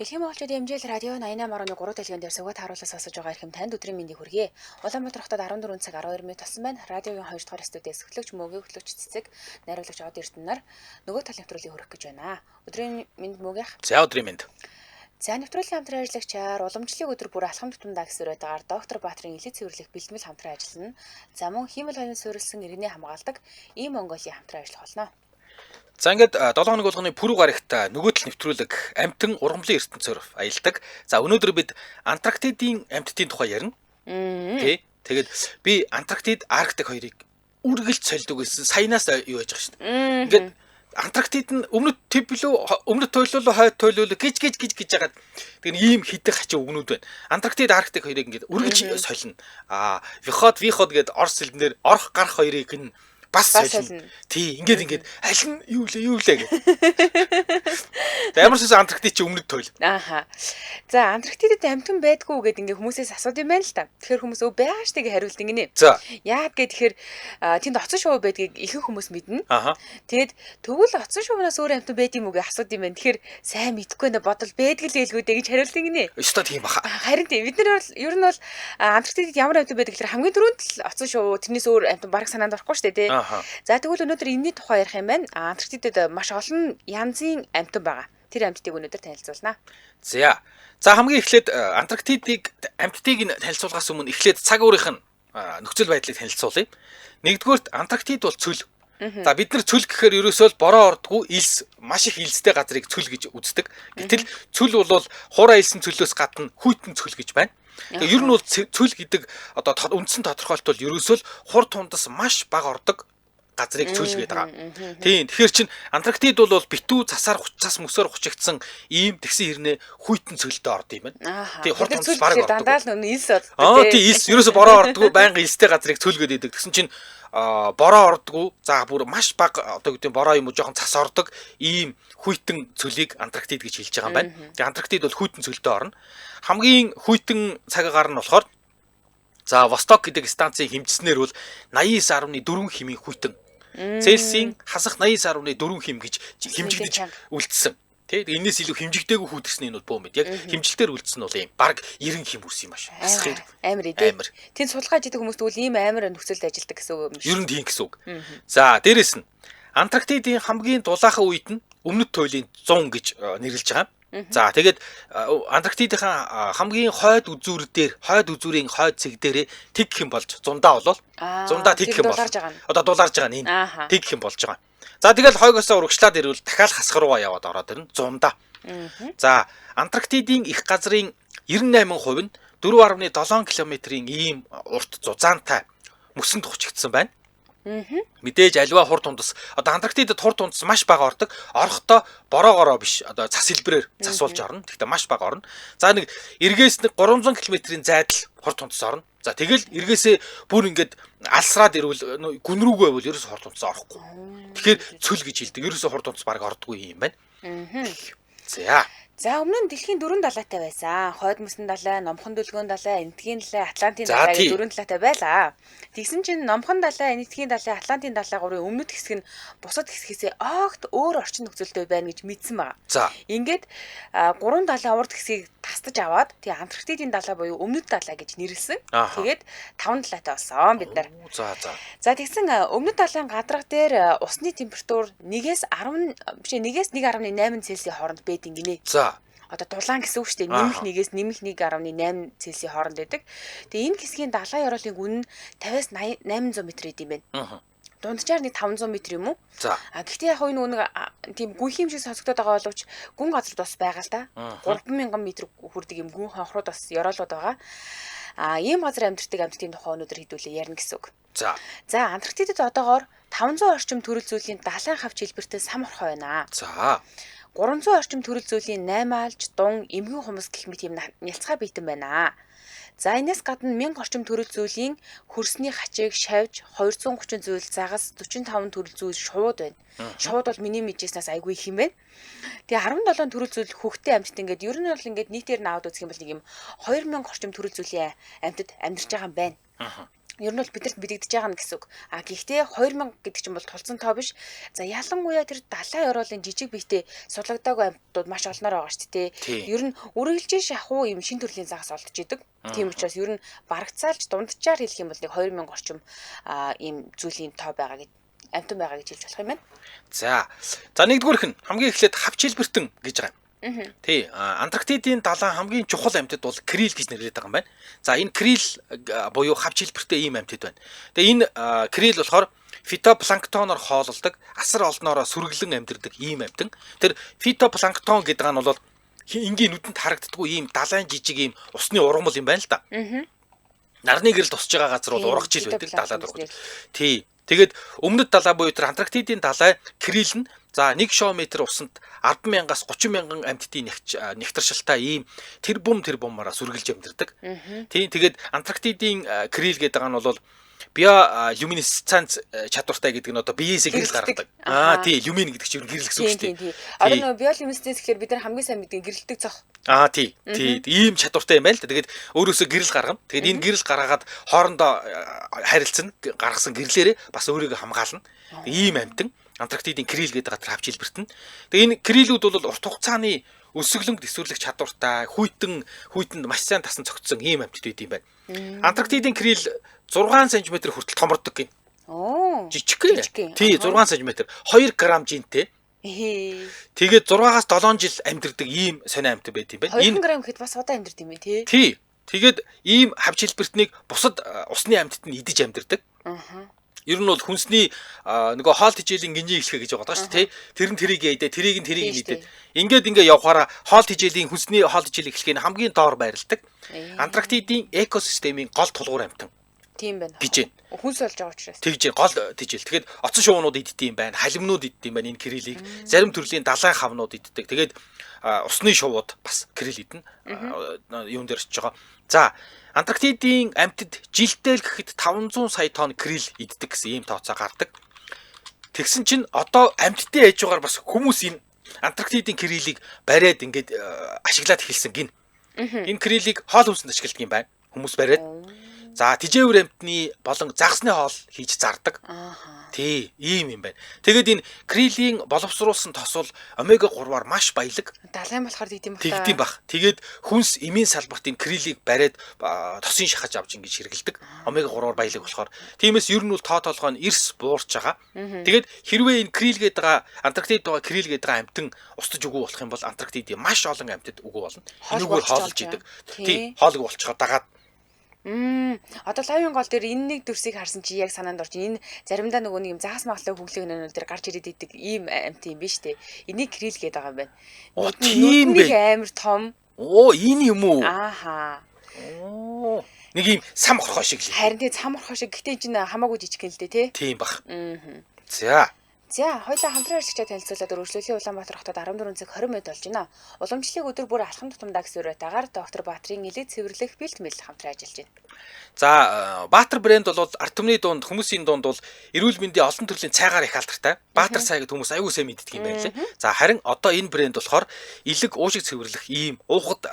Дэлхийн монголчуудын MJL радио 88.3 дэлгэн дээр сувга тааруулаа сонсож байгаа эрхэм танд өдрийн мэндийг хүргэе. Улаанбаатар хотод 14 цаг 12 минут болсон байна. Радиогийн 2 дугаар студиэс хөтлөгч Мөгийн хөтлөгч Цэцэг, найруулагч Од Эрдэнэ нар нөгөө талын нэвтрүүлгийг хүргэх гэж байна. Өдрийн мэнд Мөгийнх. За өдрийн мэнд. За нэвтрүүлгийн хамтран ажиллагчаар уламжлалын өдөр бүр алхам тутамдаа гэсэн байдгаар доктор Баатрын элит цэвэрлэх бэлтгэл хамтран ажиллана. За мөн хиймэл оюун суурилсан иргэний хамгаалдаг ийм Монголын хамтран ажиллах болно. За ингээд 7 хоног болгоны пүрэв гарагт нөгөө тал нэвтрүүлэг амтан ургамлын ертөнцөөр аялдаг. За өнөөдөр бид Антарктидын амьтдын тухай ярина. Тэ. Тэгээд би Антарктид, Арктик хоёрыг үргэлж сольдог байсан. Саянаас юу яаж байгаа шүү дээ. Ингээд Антарктид нь өмнөд төблөө, өмнөд туйлуулаа, хойд туйлуулаа гэж гэж гэж гэж яагаад тэгэхээр ийм хідэх хачин үгнүүд байна. Антарктид, Арктик хоёрыг ингээд үргэлж солино. Аа, Виход, Виход гээд орос хэлнээр орох гарах хоёрыг нь бас солино. Тий, ингээд ингээд аль нь юу лээ, юу лээ гэх. Тэгээ ямар ч байсан Антарктид чи өмнөд туйл. Ааха. За Антарктидад амьтан байдгүй гэд ингээ хүмүүсээс асууд юм байна л та. Тэгэхээр хүмүүс өө байгаа штэ гэж хариулт ингэнэ. За. Яагаад гэ тэгэхээр тэнд оцсон шувуу байдгийг ихэнх хүмүүс мэднэ. Ааха. Тэгээд тэгвэл оцсон шувуунаас өөр амьтан байд юм уу гэж асууд юм байна. Тэгэхээр сайн мэдэхгүй нэ бодол байдаг л ээлгүй дээ гэж хариулт ингэнэ. Өстой тийм баха. Харин тийм бид нар бол ер нь бол Антарктидад ямар амьтан байдаг гэхээр хамгийн түрүүнд л оцсон шувуу тэрнээс өөр амьтан бараг санаанд орохгүй штэ тий. За тэгвэл өнөөдөр энэний тухай ярих юм байна. Антарктидад маш олон янзын амьтан байгаа. Тэр амьтдыг өнөөдөр танилцуулна. За. За хамгийн эхлээд Антарктидыг амьтдыг нь танилцуулахаас өмнө эхлээд цаг уурынх нь нөхцөл байдлыг танилцуулъя. Нэгдүгээрт Антарктид бол цөл. За бид нар цөл гэхээр ерөөсөө л бороо ордгоо илс маш их илстэй газрыг цөл гэж үздэг. Гэтэл цөл бол хураа илсэн цөлөөс гадна хүйтэн цөл гэж байна. Тэгээ ер нь бол цөл гэдэг одоо үндсэн тодорхойлолт бол ерөөсөө л хур тундас маш бага ордог газрыг цөл гэдэг байгаа. Тийм. Тэгэхээр чин Антарктид бол битүү цасаар цас мөсөөр хучигдсан ийм тэгсэн хэрнээ хүйтэн цөлдөө орд юм байна. Тийм, хур тундас бараг ордог. Дандаа л нүн илс оддог. Аа тийм, илс ерөөсө бороо ордгоо байнга илстэй газрыг цөл гэдэг. Тэгсэн чинь бороо ордгоо за бүр маш бага одоо гэдэг бороо юм уу жоохон цас ордог ийм хүйтэн цөлийг Антарктид гэж хэлж байгаа юм байна. Тэгээ Антарктид бол хүйтэн цөлдөө орно. Хамгийн хүйтэн цаг агаар нь болохоор за Восток гэдэг станцын хэмжснээр бол 89.4 хэмийн хүйтэн. Цельсийн хасах 89.4 хэм гэж хэмжигдэж үлдсэн. Тэ энэс илүү хэмжигдээгүй хүүтэрсэн энэ бол бөө мэд. Яг хэмжилтээр үлдсэн нь бол ийм бараг 90 хэм үрсэн юм баш. Хасах амар ээ. Тэнд судалгаа хийдэг хүмүүс тэгвэл ийм амар нөхцөлд ажилладаг гэсэн үг юм шиг. Ер нь тийм гэсэн үг. За дээрэс нь Антарктидын хамгийн дулаахан үед нь өмнөд туйлын 100 гэж нэрлэж байгаа. За тэгээд Антарктидынхаа хамгийн хойд үзүүр дээр, хойд үзүүрийн хойд цэг дээрээ тэг хэм болж зундаа болол. Зундаа тэг хэм болж. Одоо дулаарж байгаа нь энэ. Тэг хэм болж байгаа. За тэгэл хойгоосоо урагшлаад ирвэл дахиад хасах руугаа яваад ороод ирнэ. Зундаа. За Антарктидын их газрын 98% нь 4.7 км-ийн ийм урт зузаантай мөсөнд хучигдсан байна. Мэдээж аливаа хур тундас одоо Антарктидад хур тундас маш бага ордог. Орохдоо бороогоороо биш одоо цас хэлбэрээр засуулж орно. Тэгэхдээ маш бага орно. За нэг эргээс нэг 300 км-ийн зайд л хур тундас орно. За тэгэл эргээсээ бүр ингээд алсраад ирвэл гүн рүүгээ байвал ерөөсөө хур тундас орохгүй. Тэгэхээр цөл гэж хэлдэг. Ерөөсөө хур тундас бараг ордоггүй юм байна. За. За өмнө нь дэлхийн дөрвөн далайтай байсан. Хойд мөсөн далай, Номхон дөлгөөн далай, Энэтхэгийн далай, Атлантын далай гэх дөрвөн далайтай байлаа. Тэгсэн чинь Номхон далай, Энэтхэгийн далай, Атлантын далай гурвын өмнөд хэсэг нь бусад хэсгээсээ огт өөр орчин нөхцөлтэй байна гэж мэдсэн байгаа. За. Ингээд гурван далайн урд хэсгийг тасдаж аваад тэгээ Антарктидын далай буюу өмнөд далай гэж нэрлсэн. Тэгээд таван далайтай болсон бид нар. За за. За тэгсэн өмнөд далайн гадрах дээр усны температур 1-ээс 10 биш 1-ээс 1.8 Цельсийн хооронд байд ингэнэ. За. Одоо дулаан гэсэн үг шүү дээ. Нэмэх 1-ээс нэмэх 1.8 Цельсийн хооронд байдаг. Тэгээ энэ хэсгийн далайн ёроолын гүн нь 50-аас 800 м идэм байна. Дунджаар нэг 500 м юм уу? За. А гэхдээ яг энэ нэг тийм гүнх юм шиг сонсогдоод байгаа боловч гүн газар бас байгаа л да. 3000 м хүрдэг юм гүн хонхрууд бас ёроолууд байгаа. А ийм газар амьдардаг амьтдын тухай өнөөдөр хэдүүлээ ярина гэсэн үг. За. За Антарктидад одоогоор 500 орчим төрөл зүйлийн далайн хавч хэлбэртэй сам орхой байна. За. 300 орчим төрөл зүйлийн 8 алж, дун, эмгэн хумс гэх мэт юм нялцгай биетэн байна. За энэс гадна 1000 орчим төрөл зүйлийн хөрсний хачиг, шавж, 230 зүйл загас, 45 төрөл зүйл шувууд байна. Шувууд бол миний мэдээснээс айгүй их юм байна. Тэгээ 17 төрөл зүйл хөхтэй амьтад ингээд ер нь бол ингээд нийтээр нь аваад үзэх юм бол нэг юм 2000 орчим төрөл зүйлийн амьтад амьдарч байгаа юм байна. Ер нь бол бидэрт мэдэгдэж байгаа нь гэсэн үг. А гэхдээ 2000 гэдэг чинь бол тулцсан тоо биш. За ялангуяа тэр далайн ороолын жижиг биетэй судлагдаагүй амьтдууд маш олноор байгаа шүү дээ. Ер нь үргэлжийн шахуу юм шин төрлийн загас олдож идэг. Тийм учраас ер нь барагцаалж дунджаар хэлэх юм бол нэг 2000 орчим ийм зүйлийн тоо байгаа гэж амьтан байгаа гэж хэлж болох юм байна. За. За нэгдүгээрх нь хамгийн эхлээд хавч хэлбэртэн гэж байгаа юм. Тий, Антарктидын далайн хамгийн чухал амьтад бол крил гэж нэрлэдэг байгаа юм байна. За энэ крил буюу хавч хэлбэртэй ийм амьтад байна. Тэгээ энэ крил болохоор фитопланктоноор хоололдог, асар олноороо сүргэлэн амьдардаг ийм амьтан. Тэр фитопланктон гэдэг нь бол энгийн нүдэнд харагддаггүй ийм далайн жижиг ийм усны ургамал юм байна л да. Нарны гэрэл тусч байгаа газар бол ургаж ил байдаг, далаад ургаж. Тий. Тэгээд өмнөд далай буюу тэр Антарктидын далай крил нь за 1 шометр усанд 10,000-аас 30,000 амьтдын нягтаршилтай ийм тэрбум тэрбумаараа сүргэлж амьдардаг. Тийм, тэгээд Антарктидын крил гэдэг нь бол биолюминесценц чадвартай гэдэг нь одоо биесээ гэрэл гаргадаг. Аа тий, люмин гэдэг чинь гэрэл гэсэн үг шүү дээ. Одоо нөгөө биолюминесценц гэхээр бид нар хамгийн сайн мэддэг гэрэлтдэг цох. Аа тий. Тий, ийм чадвартай юм байна л да. Тэгээд өөрөөсөө гэрэл гаргана. Тэгээд энэ гэрэл гаргаад хоорондоо харилцана. Гаргасан гэрлээрээ бас өөрийгөө хамгаална. Ийм амьтан Антарктидын крил гэдэг газар хавч хэлбэртэн. Тэгээ энэ крилүүд бол урт хугацааны өсөглөнг төсвөрлөх чадвартай, хүйтэн хүйтэнд маш сайн тасан цогцсон ийм амьтад байд юм байна. Антарктидын крил 6 см хүртэл томордог гин. Оо. Жижигхэн. Тий, 6 см. 2 г жинтэй. Тэгээд 6-аас 7 жил амьдардаг ийм сонио амьтад байд юм байна. 2 г гэхэд бас удаан амьдард юм тий. Тий. Тэгээд ийм хавч хэлбэртнийг бусад усны амьтад нь идэж амьдардаг. Аа. Ер нь бол хүнсний нөгөө хоол тижээлийн гинжин эхлэхэ гэж байгаа шүү дээ, тий. Тэр нь тэрийг идэ, тэрийг нь тэрийг нь идээд. Ингээд ингээ явхаараа хоол тижээлийн хүнсний хоол тижээлийн эхлэхийг хамгийн доор байрладаг. Антарктидын экосистемийн гол тулгуур амьтан. Тийм байна. Гэж байна. Хүнс болж байгаа учраас. Тэгж гол тижээл. Тэгэхээр оцсон шуунууд иддэг юм байна, халимнууд иддэг юм байна энэ крилийг. Зарим төрлийн далайн хавнууд иддэг. Тэгээд усны шувууд бас крил идэнэ. Юун дээр очиж байгаа. За, Антарктидын амьтад жилдээ л гэхэд 500 сая тонн крил иддэг гэсэн ийм тооцоо гардаг. Тэгсэн чинь одоо амьтдын хажуугаар бас хүмүүс энэ Антарктидын крилийг бариад ингээд ашиглаад эхэлсэн гин. Энэ крилийг хоол хүнсэнд ашигладаг юм байна. Хүмүүс бариад. За, тижээвэр амьтны болон загасны хоол хийж зардаг. Тий, ийм юм байна. Тэгээд энэ крилийн боловсруулсан тос бол омега 3-аар маш баялаг. Далайн болохоор тэгдэм байх. Тэгдэм байх. Тэгээд хүнс эмийн салбарт энэ крилийг бариад тосын шахаж авч ингэж хэрэгэлдэг. Омега 3-аар баялаг болохоор. Тиймээс ер нь бол тоо толгой нь эрс буурч байгаа. Тэгээд хэрвээ энэ крил гэдэг байгаа Антарктид байгаа крил гэдэг байгаа амьтан устж үгүй болох юм бол Антарктидын маш олон амьтад үгүй болно. Энүүгээр хоолж идэг. Тий, хоолыг болцохоо дагаад. Одоо лавын гол дээр энэ нэг дүрсийг харсан чи яг санаанд орж энэ заримдаа нөгөө нэг юм загас маглаа хөглөг нөнөл дээр гарч ирээд идэг ийм амьт юм биш үү? Энийг крил гэдэг байгаа юм байна. Тийм байх. Амар том. Оо, энэ юм уу? Ааха. Оо. Нэг ийм сам хорхоо шиг л. Харин тий, сам хорхоо шиг. Гэтэ энэ чинь хамаагүй жижиг л дээ тий. Тийм бах. За. За, хоёлаа хамтран ажиллагчаа танилцуулаад өргөжлөлийн Улаанбаатар хотод 14 цаг 20 минут болж байна. Уламжлалыг өдөр бүр алхам тутамдаа гэсэн уриатаагаар доктор Баатрын элэг цэвэрлэх бэлтгэл хамтран ажиллаж байна. За, Баатар брэнд бол ард түмний дунд, хүмүүсийн дунд бол эрүүл мэндийн олон төрлийн цайгаар их алдартай. Баатар цай гэдэг хүмүүс аюул сайн мэддэг юм байна лээ. За, харин одоо энэ брэнд болохоор элэг уушиг цэвэрлэх ийм уухад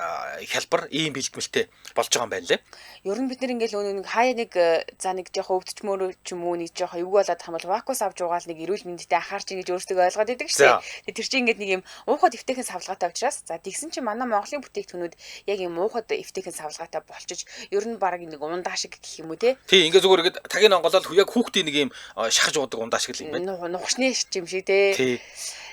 хялбар ийм бэлтгэлтэй болж байгаа юм байна лээ. Ер нь бид нар ингээл нэг хаяа нэг за нэг жоохон өвдчмөр ч юм уу нэг жоохон эвгүй болоод хам бол вакуус авч угаал нэг эрүүл мэндтэй анхаарч ингэж өөрсдөө ойлгоод идэг шүү дээ. Тэр чинь ингээд нэг юм уухад эвтэйхэн савлгаатай учраас за тэгсэн чинь манай Монголын бүтээгдэхүүнүүд яг юм уухад эвтэйхэн савлгаатай болчиж ер нь баг нэг ундаа шиг гэх юм уу те. Тий, ингээд зүгээр ингээд тагийн онголол яг хүүхдийн нэг юм шахаж уудаг ундаа шиг л юм байна. Нухшны юм шиг те. Тий.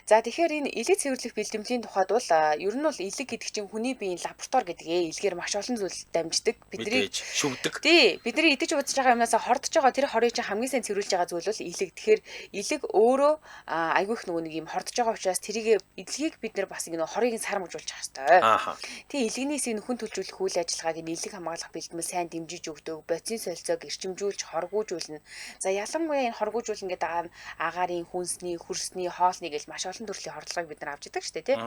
За тэгэхээр энэ элэг цэвэрлэх бэлтгэлийн тухайд бол ер нь бол элэг гэдэг чинь хүний биеийн лаборатори гэдэг элгээр маш олон зүйл дамждаг. Бидний шүвдэг. Тий, бидний идэж уудаж байгаа юмнаас хордож байгаа тэр хорыг чинь хамгийн сайн цэвэрлж байгаа зүйл бол элэг. Тэгэхээр элэг өөрөө айгүй их нөгөө нэг юм хордож байгаа учраас тэрийг элгийг бид нар бас ингэ нөгөө хорыг сармагжуулж явах хэрэгтэй. Тий, элэгнээс нөхөн төлжүүлэх үйл ажиллагааг энэ элэг хамгаалах бэлтгэл сайн дэмжиж өгдөг, бодисын солилцоог эрчимжүүлж хоргуужуулна. За ялангуяа энэ хоргуужуулна гэдэг байгаа нь агаарын, хүнсний, хөрсний, хоолны гэж маш олон төрлийн хордлогыг бид нар авч идэг шүү дээ, тий.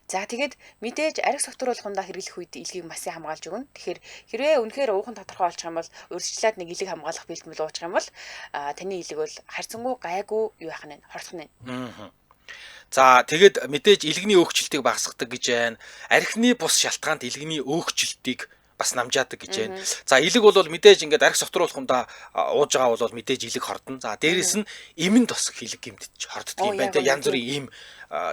За тэгээд мэдээж арх согтруулахундаа хэрэглэх үед элгийг маш сайн хамгаалж өгнө. Тэгэхээр хэрвээ үнэхээр уухан тодорхой олчих юм бол урьдчилаад нэг элэг хамгаалах бэлтгэл уучих юм бол таны элэг бол харьцангуй гайгүй юу яах нь хордох нь. За тэгээд мэдээж элэгний өөгчлөлтийг багасгадаг гэж байна. Архины бус шалтгаанд элэгний өөгчлөлтийг бас намжаадаг гэж байна. За илэг бол мэдээж ингээд архи согтруулах юмдаа ууж байгаа бол мэдээж илэг хордно. За дээрэс нь эмэнд бас илэг гэмтэж хорддог юм байна те. Янз бүрийн им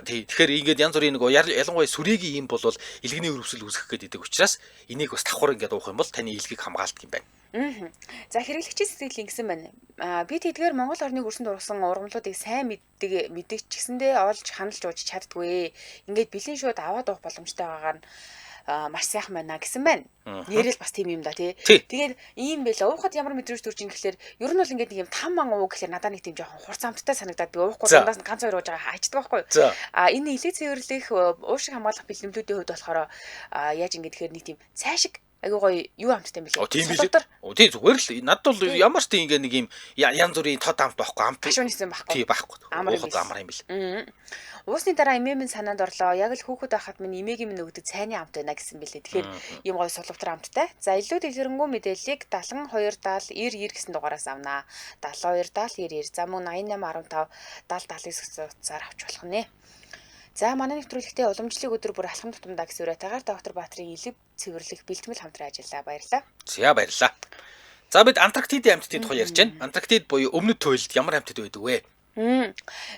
тий. Тэгэхээр ингээд янз бүрийн нөгөө ялангуяа сүрэгийн им бол илгэний өрөвсөл үүсгэх гээд идэг учраас энийг бас давхар ингээд уух юм бол таны илгийг хамгаалдаг юм байна. За хэрэглэгчийн сэтгэл ингэсэн байна. Би тэдгээр Монгол орныг өрсөн дургасан ургамлуудыг сайн мэддэг мэддэг ч гэсэндээ олж ханалж ууж чаддгүй. Ингээд бэлэн шууд аваад уух боломжтой байгаагаар нь маш сайхан байна гэсэн байна. Нэрэл бас тийм юм да тий. Тэгээд ийм байла уухад ямар мэдрэмж төрж ийн гэхлээр ер нь бол ингээд нэг юм там ман уу гэхлээр надад нэг тийм жоохон хурц амттай санагдаад би уухгүй дундаас нь ганц хоёр ууж байгаа хайчдаг байхгүй. Энэ илэг цэвэрлэх уушиг хамгаалах бэлтгэлүүдийн хувьд болохоор яаж ингээд тэгэхээр нэг тийм цай шиг айгуу гоё юу амттай юм бэлээ. Тийм билээ. Тий зүгээр л надад бол ямар ч тийм ингээ нэг юм янз бүрийн тод амт байхгүй амт. Хашуун хийсэн байхгүй. Тий байхгүй. Уухад амар юм бэл. Уусны дараа эмээ минь санаанд орлоо. Яг л хүүхэд байхад минь эмээгийн минь өгдөг цайны амт байна гэсэн бэлээ. Тэгэхээр ийм гоё сулвтар амттай. За илүү дэлгэрэнгүй мэдээллийг 72 70 90 90 гэсэн дугаараас авнаа. 72 70 90 90. За мөн 88 15 70 79 утсаар авч болох нэ. За манай нэвтрүүлэгтээ уламжлалын өдөр бүр алхам тутамдаа гэсэн уриатайгаар доктор Баатрын элэг цэвэрлэх бэлтгэл хамтран ажиллаа. Баярлалаа. За баярлалаа. За бид Антарктидын амьтдын тухай ярьж байна. Антарктид буюу өмнөд туйлд ямар амьтад байдаг вэ?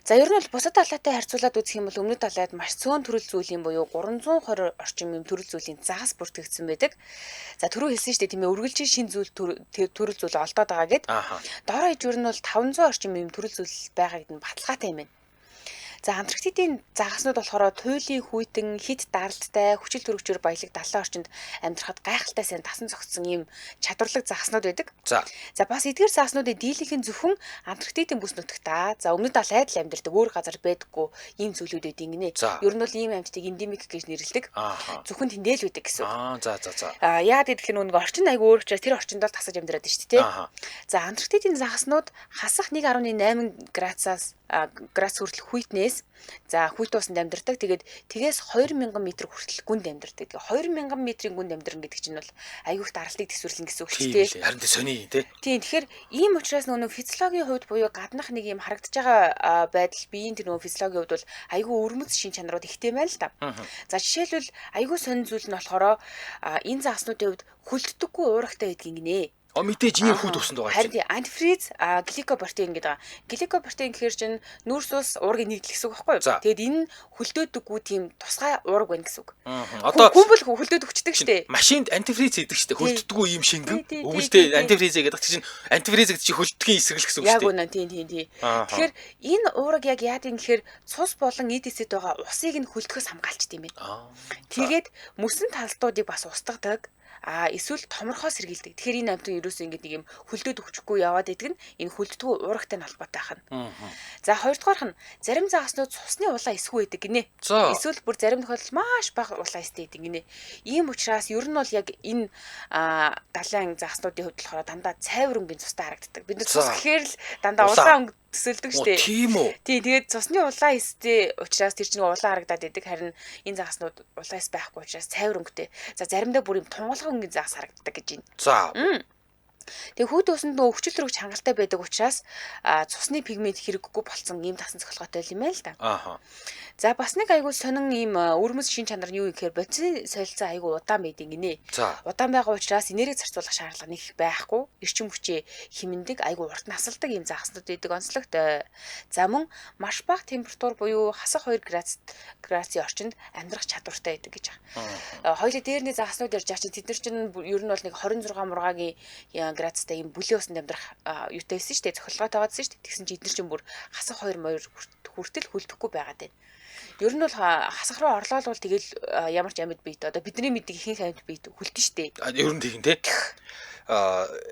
За ер нь бол бусад далайтай харьцуулаад үзэх юм бол өмнөд далайд маш цөөн төрөл зүйлийн буюу 320 орчим юм төрөл зүйлийн загас бүртгэгдсэн байдаг. За түрүү хэлсэн шүү дээ тийм ээ үргэлжийн шин зүйл төрөл зүйл олдоод байгаа гэд. Дор хаяж ер нь бол 500 орчим юм төрөл зүйл байгааг нь баталгаатай юм байна. За Антарктидын загаснууд болохоор туйлын хүйтэн, хит даралттай, хүчил төрөгчөөр баялаг далайн орчинд амьдрахад гайхалтай сайн тасан зогссон ийм чадварлаг загаснууд байдаг. За бас эдгээр загаснуудын дийлэнх нь зөвхөн Антарктидын бүс нутагт. За өмнөд далайд л амьдардаг, өөр газар байдаггүй ийм зүйлүүд байдаг гинэ. Ер нь бол ийм амьтдыг эндемик гэж нэрлэдэг. Зөвхөн тэндээ л байдаг гэсэн үг. За. Яагаад гэвэл нөгөө орчин айгүй өөр учраас тэр орчинд л тасаж амьдраад байна шүү дээ, тэ. За Антарктидын загаснууд хасах 1.8 градусаас градус хүртэл хүйтнээс за хүйтэн усанд амьдардаг. Тэгээд тэгээс 2000 м хүртэл гүнд амьдардаг. Тэгээ 2000 м-ийн гүнд амьдрна гэдэг чинь бол аюух даралтыг төсвөрлөн гэсэн үг шүү дээ. Харин тэ сони тий. Тийм тэгэхээр ийм учраас нөгөө физиологийн хувьд буюу гаднах нэг юм харагдаж байгаа байдал биеийн тэр нөгөө физиологийн хувьд бол аюу өрмөц шин чанарууд ихтэй байна л да. За жишээлбэл аюу сонин зүйл нь болохоор энэ загаснуудын хувьд хөлддөггүй уурагтай байдгийг гинэ. Мэдээж ийм хүүд усанд байгаа чинь. Харин антифриз гликопротеин гэдэг байгаа. Гликопротеин гэхэр чинь нүүрс ус уургийн нэгдэл гэсэн үг байхгүй юу? Тэгээд энэ хөлдөөдөггүй тийм тусгай уураг байна гэсэн үг. Одоо хүн бол хөлдөөд өгчдөг шүү дээ. Машинд антифриз хийдэг шүү дээ. Хөлддөггүй ийм шингэн. Өвөлдөө антифриз гэдэг чинь антифриз гэдэг чинь хөлддөгийн эсрэг л гэсэн үг шүү дээ. Яг үнэ тийм. Тэгэхээр энэ уураг яг яад юм гэхээр цус болон эд эсэд байгаа усыг нь хөлдөхөөс хамгаалчт юм байна. Тэгээд мөсөн талдуудыг бас устгадаг. Эсвэл томорхоо сэргийлдэг. Тэгэхээр энэ амьтан ерөөсөө ингээд нэг юм хөлдөөд өгчихгүй яваад идэг нь энэ хөлддгүү уурагтай нь холбоотой байна. За хоёрдугаарх нь зарим загаснууд цусны улаан эсгүй байдаг гинэ. Эсвэл бүр зарим тохиолдолд маш бага улаан эстэй байдаг гинэ. Ийм учраас ер нь бол яг энэ далайн загаснуудын хувьд болохоор дандаа цайвар өнгийн цустай харагддаг. Бид нар цус гэхээр л дандаа улаан өнгө төсөөлдөг шүү дээ. Тийм үү? Тийм тэгээд цусны улаан эстэй учраас тэр чинь улаан харагдаад идэг. Харин энэ загаснууд улаан эс байхгүй учраас цайвар өнгөтэй. За заримдаа бүр юм тунгалган өнгийн загас харагддаг гэж байна. За. Тэгээ хүүд усанд нөгөө өвчл төрөгч хангалттай байдаг учраас цусны пигмент хэрэггүй болцсон ийм тасан цохилгоотой юм байна л да. За бас нэг айгүй сонин ийм өрмөц шин чанар нь юу гэхээр бодисын солилцоо айгүй удаан байдаг гинэ. Удаан байгаа учраас энерги зарцуулах шаардлага нэг байхгүй. Эрчим хүчээ хэмнэдэг, айгүй урт насалдаг ийм загаснууд байдаг онцлогтой. За мөн маш бага температур буюу хасах 2 градусын орчинд амьдрах чадвартай байдаг гэж байгаа. Хоёулаа дээрний загаснууд ярьж байгаа чинь тэд нар чинь ер нь бол нэг 26 мургагийн градустай ийм бүлээн усанд амьдрах юутай байсан шүү дээ. Цохилгоотой байсан шүү дээ. Тэгсэн чинь эдгээр чинь бүр хасах 2 моёр хүртэл хөлдөхгүй байгаад байна. Ер нь бол хасах руу орлоо л бол тэгэл ямар ч амьд биет одоо бидний мэддэг ихэнх амьд биет хөлдөн шүү дээ. Ер нь тийм тий.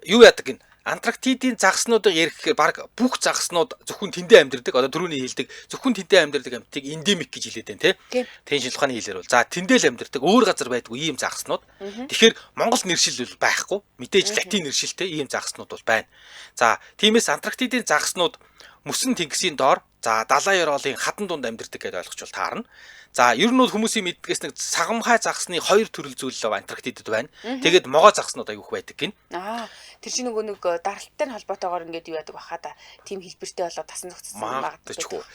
Юу яадаг гин Антарктидын загаснуудыг ярих гэхээр баг бүх загаснууд зөвхөн тэндээ амьдардаг. Одоо түрүүний хэлдэг зөвхөн тэндээ амьдардаг амьтдыг эндемик гэж хэлээд байна тий. Тийм шинжилгээ ухааны хэлээр бол за тэндээ л амьдардаг өөр газар байдгүй ийм загаснууд. Тэгэхээр Монгол нэршил бол байхгүй. Мэдээж латин нэршилтэй ийм загаснууд бол байна. За тиймээс Антарктидын загаснууд мөсөн тэнгисийн доор за далайн ёроолын хадан дунд амьдардаг гэдээ ойлгочвол таарна. За ер нь бол хүмүүсийн мэддгээс нэг сагамхай загасны хоёр төрөл зүйл л Антарктидад байна. Тэгээд могоо загаснууд аягүй их байдаг гин. Тэр чинь нөгөө нэг даралттай нь холбоотойгоор ингээд юу яадаг баха та. Тийм хэлбэртэй болоод тасан зогссон магадгүй.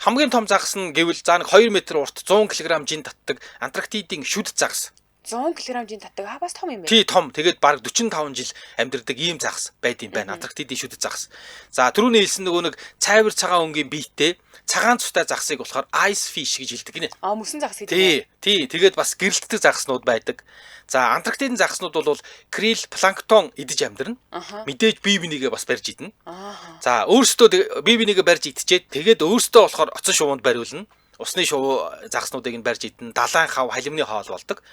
Хамгийн том загас нь гэвэл за нэг 2 м урт 100 кг жин татдаг Антарктидын шүд загас. 100 кг-ийн татдаг. А бас том юм байна. Тий, том. Тэгээд бараг 45 жил амьдардаг ийм загас байд юм байна. Антарктидын шүдэт загас. За, түрүүний хэлсэн нөгөө нэг цайвар цагаан өнгийн биетэй цагаан цустай загасыг болохоор ice fish гэж хэлдэг гинэ. А мөсөн загас гэдэг. Тий, тий. Тэгээд бас гэрэлтдэг загаснууд байдаг. За, Антарктидын загаснууд бол крил, планктон идэж амьдрна. Мэдээж бие бинийгээ бас барьж идэнэ. За, өөрсдөө бие бинийгээ барьж идчихэд тэгээд өөрсдөө болохоор оцон шувуунд бариулна. Усны шувуу загаснуудыг нь барьж идэн, далайн хав, халимны хоол болдог.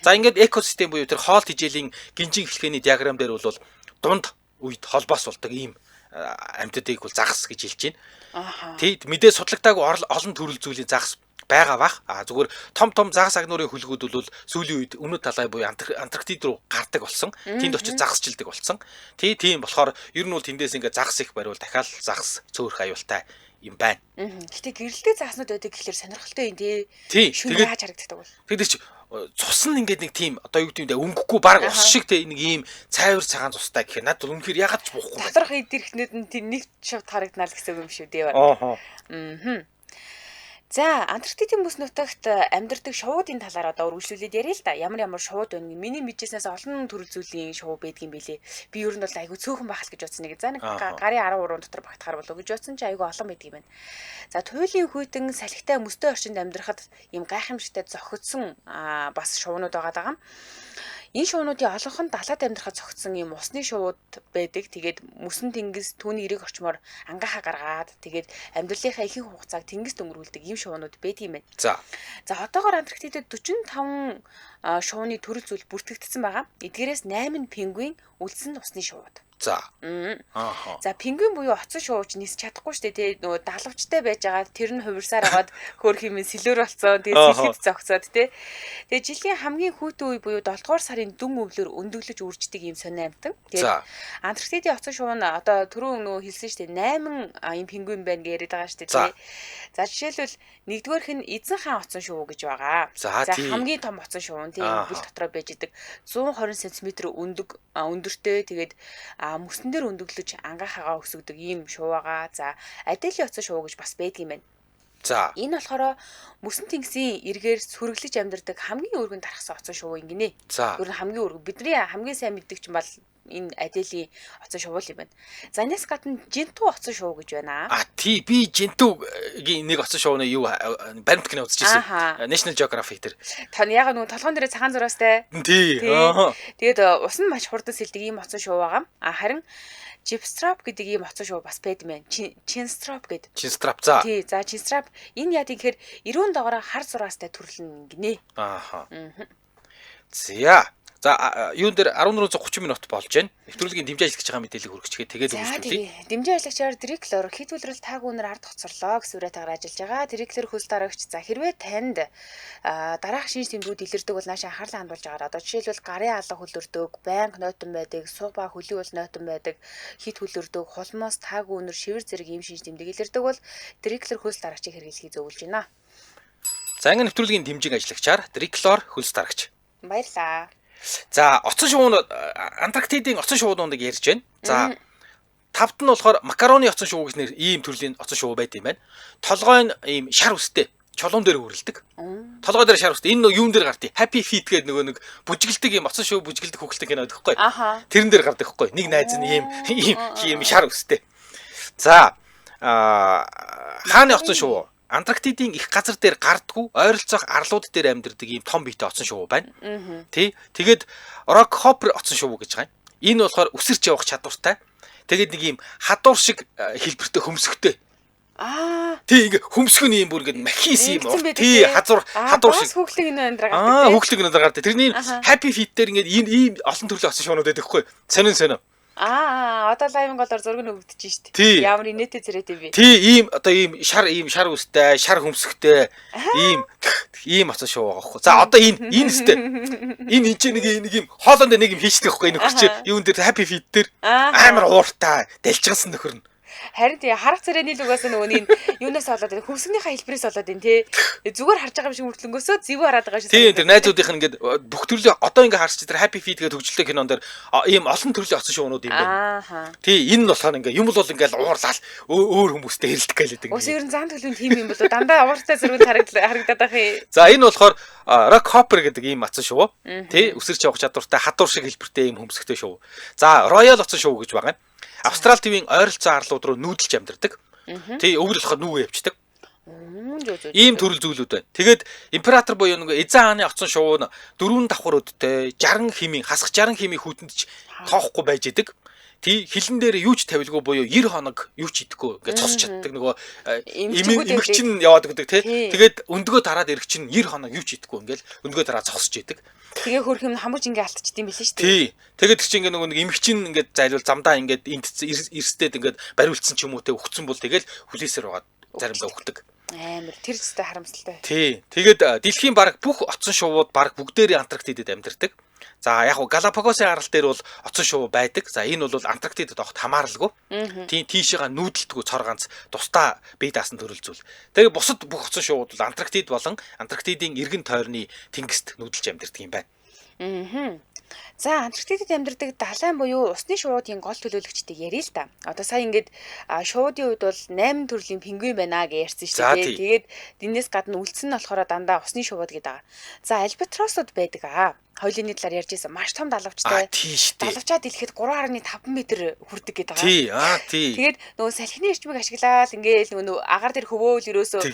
За, ингээд экосистем буюу тэр хоол тижээлийн гинжин эхлэхээний диаграм дээр бол дунд үед холбоос болдог ийм амьтдыг бол загас гэж хэлж байна. Тий, мэдээ судлагдаагүй олон төрөл зүйлийн загас байгаа бах. А зүгээр том том загас агнуурын хөлгүүд бол сүүлийн үед өмнөд талбай буюу Антарктид руу гардаг болсон. Тэнд очиж загасчилдаг болсон. Тий, тийм болохоор ер нь бол тэндээс ингээд загас их бариул дахиад загас цөөрөх аюултай юм байна. Гэтэ гэрэлтэй загаснууд байдаг гэхлээр сонирхолтой юм тий. Тий. Тэгээд яаж харагддаг бол? Тэгээд чи цус нь ингээд нэг тийм одоо юу гэдэг юм бэ, өнгөгүй баг ус шиг те нэг ийм цайвар цагаан цустай гэхээр надад бол үнэхээр ягаад ч буухгүй байна. Доторх эд эрхнүүд нь тийм нэг шавд харагданаа л гэсэн үг юм шүү дээ. Аа. За, Антарктидын бүс нутагт амьдардаг шувуудын талаар одоо үргэлжлүүлээд ярья л да. Ямар ямар шувууд байна. Миний мэдчихснээс олон төрөл зүйлийн шувуу байдгийн билээ. Би ер нь бол айгүй цөөхөн байх л гэж бодсон нэг. За, нэг гарын 13 дотор багтахаар болов гэж бодсон чи айгүй олон байдгийн байна. За, туйлын хүйтэн салхитай мөстэй орчинд амьдрахад ийм гайхамшигтай зохицсон бас шувуунууд байгаа даа. Энэ шувуунуудын олонх нь далайд амьдрахад зохицсон ийм усны шувууд байдаг. Тэгээд мөсөн тэнгис түүний эрэг орчмоор ангаахаа гаргаад тэгээд амьдралынхаа ихэнх хугацааг тэнгист өнгөрүүлдэг ийм шувуунууд байдаг юм байна. За. За, одоогоор Антарктидад 45 шувууны төрөл зүйл бүртгэгдсэн байгаа. Эдгээрээс 8 нь пингвин, үлдсэн нь усны шувууд. За. Аа. За, пингвин буюу оцсон шувууч нисч чадахгүй шүү дээ, тий. Нөгөө далавчтай байж байгаа тэр нь хувирсаар агаад хөөх юм сэлэр болцсон. Тэгээд сэлгэд зогцоод тий. Тэгээд жилийн хамгийн хүйтэн үе буюу 7 дугаар сарын дүн өвлөөр өндөглөж үрждэг ийм сонин амьтан. Тэгээд Антарктидын оцсон шувуу нь одоо түрүүн нөгөө хэлсэн шүү дээ. 8 ийм пингвин байна гэж яриад байгаа шүү дээ, тий. За, жишээлбэл нэгдүгээрх нь эзэн хаан оцсон шувуу гэж байгаа. За, хамгийн том оцсон шувуу тий. Бэл дотроо байж идэг 120 см өндөг өндөртэй тэгээд мөсөн дээр өндөглөж ангаахаагаа өсгөдөг ийм шувуу байгаа. За, Аделийн оцсон шувуу гэж бас байдаг юм байна. За. Энэ болохоор мөсөн тэнгисийн эргээр сүргэлж амьдардаг хамгийн өргөн тархсан оцсон шувуу юм гинэ. За. Ер нь хамгийн өргөн. Бидний хамгийн сайн мэддэг чинь бол энэ Аделийн оцсон шувуу юм байна. За, энэс гадна жинтүү оцсон шувуу гэж байна. А тий, би жинтүүгийн нэг оцсон шувууны юу баримт кино үзчихсэн. National Geographic дээр. Тань яг нөгөө толгоон дээрээ цагаан зураастай. Тий. Тэгээд ус нь маш хурдан сэлдэг ийм оцсон шувуу байгаа. А харин Jipstrap гэдэг ийм оцсон шувуу бас байд юм байна. Chinstrap гэдэг. Chinstrap за. Тий, за Chinstrap энэ яа гэхээр эрүүн доогоороо хар зураастай төрлөн гинэ. Ааха. За. За, юун дээр 1430 минут болж байна. Нэвтрүүлгийн дэмжин ажиллагч байгаа мэдээллийг хүргэчихээ тэгээд үргэлжлүүлье. Дэмжин ажиллагчаар Дриклор хит үлрэл тааг үнэр ард хоцорлоо гэсэн үрээтайгаар ажиллаж байгаа. Дриклор хөлс дарагч. За, хэрвээ танд дараах шинж тэмдгүүд илэрдэг бол нааш анхаарлаа хандуулж байгаарай. Одоо жишээлбэл гарын алга хөлөрдөг, байнга нойтон байдаг, суг ба хөлийн ул нойтон байдаг, хит хөлөрдөг, хулмоос тааг үнэр, шивэр зэрэг ийм шинж тэмдэг илэрдэг бол Дриклор хөлс дарагчийг хэрэглэхийг зөвлөж байна. За, ингэ нэвтрүүлгийн дэмжин ажиллагчаар Дриклор хөлс дарагч. Баярлалаа. За, оцсон шувуунууд Антарктидын оцсон шувуунуудыг ярьж байна. За, тавд нь болохоор макароны оцсон шувуу гэж нэр ийм төрлийн оцсон шувуу байт юм байна. Толгой нь ийм шар үстэй чулуун дээр үрэлдэг. Толгой дээр шар үстэй. Энэ юун дээр гардыг? Happy Feet гэдэг нөгөө нэг бүжгэлдэг ийм оцсон шувуу бүжгэлдэг хүүхэлтэй кино байдаг хгүй. Тэрэн дээр гардаг хгүй. Нэг найз нь ийм ийм ийм шар үстэй. За, хааны оцсон шувуу. Антарктидын их газар дээр гардггүй ойролцоох арлууд дээр амьдардаг ийм том биетэй оцсон шувуу байна. Тий. Тэгээд Rock Hopper оцсон шувуу гэж байгаа юм. Энэ болохоор үсэрч явах чадвартай. Тэгээд нэг ийм хадуур шиг хэлбэртэй хөмсгтэй. Аа. Тий, ингээ хөмсгөн ийм бүр ингээ махис ийм. Тий, хадуур шиг. Хүүхлэг энэ өндөр гардаг. Аа, хүүхлэг өндөр гардаг. Тэрний Happy Feet дээр ингээ ийм ийм олон төрлийн оцсон шувуунууд байдаг хгүй. Сонин сонин. Аа, одоо лайвын голоор зураг нь өгдөж шít. Ямар инээтэй зэрэг юм бэ? Тий, ийм одоо ийм шар үстэй, шар хөмсгтэй, ийм ийм оцсон шувуу байгаа хгүй. За, одоо энэ энэ өстэй. Энэ энэ ч нэг ийм хоолонд нэг юм хийчихдэг хгүй. Энэ нөхөр чи юун дээр Happy Feet дээр амар ууртай, далжгансан нөхөр нь. Харин тий харах царайны л угаасаа нөгөө нэг юунаас болоод байна? Хөвсгнийхаа хэлбэрээс болоод байна тий. Зүгээр харж байгаа юм шиг мөртлөнгөөсөө зэвүү хараад байгаа шиг. Тий, тэр найзуудынх нь ингээд бүх төрлийн одоо ингээд харч тэр Happy Feet гэдэг хөгжилтэй кинон дээр ийм олон төрлийн оцсон шуунууд юм байна. Ааха. Тий, энэ нь болохоор ингээд юм бол ингээд уурлал өөр хүмүүстэй хэрэлдэх гээл гэдэг. Ус ер нь зан төлөв тийм юм болоо дандаа ууртай зэрэг харагдаад байх юм. За энэ болохоор Rock Hopper гэдэг ийм оцсон шувуу. Тий, үсэрч явах чадвартай хадуур шиг хэлбэртэй ийм хөмсгтэй шувуу. За Royal оцсон шувуу гэж байгаа юм. Австрали тивийн ойролцоо арлууд руу нүүдэлж амьдардаг. Тий, өвөл болохоор нүүгээ явчихдаг. Ийм төрөл зүйлүүд байна. Тэгээд император буюу нэг эзэн хааны оцсон шувуу нь дөрвөн давхар өдтэй 60 химийн хасах 60 химийн хүүтэнд ч тоохгүй байж идэг. Тий, хилэн дээр юу ч тавилгүй буюу 90 хоног юу ч идэхгүй ингээд цосч чаддаг нөгөө эмэгчин яваад өгдөг тий. Тэгээд өндгөө тараад ирэх чинь 90 хоног юу ч идэхгүй ингээд өндгөө тараа зогсож идэг. Тэгээ хөрх юм хамууч ингээ алдчихд юм билээ шүү дээ. Тий. Тэгээд тэр чинь ингээ нөгөө нэг эмэгчин ингээд зайлвал замдаа ингээд энт эрсдээд ингээд бариулцсан ч юм уу те өгцөн бол тэгэл хүлээсээр байгаа заримдаа өгдөг. Амар тэр зүйтэй харамсалтай. Тий. Тэгээд дэлхийн бараг бүх оцсон шувууд бараг бүгдээрээ Антарктидад амьдардаг. За яг уу Галапагосын арал дээр бол оцсон шувуу байдаг. За энэ бол Антарктидад огт хамааралгүй. Тийм тийшээгээ нүүдэлдэггүй цор ганц тусдаа бие даасан төрөл зүйл. Тэгээд бусад бүх оцсон шувууд бол Антарктид болон Антарктидын эргэн тойрны тэнгист нүүдэлж амьдардаг юм байна. За Антарктидад амьдардаг далайн буюу усны шувуудын гол төлөөлөгчдийг ярья л да. Одоо сая ингээд шувуудын хувьд бол 8 төрлийн пингвин байна гэж ярьсан шүү дээ. Тэгээд энэс гадна үлдсэн нь болохоор дандаа усны шувууд гэдэг байгаа. За альбатросууд байдаг аа. Хоёулын талаар ярьж байсан. Маш том далавчтай. Тийм шүү дээ. Далавчаад дэлэхэд 3.5 м хүрдэг гэдэг байгаа. Тий, аа тий. Тэгээд нөгөө салхины эрчмийг ашиглаад ингээл нөгөө агаар дээр хөвөөл ерөөсөө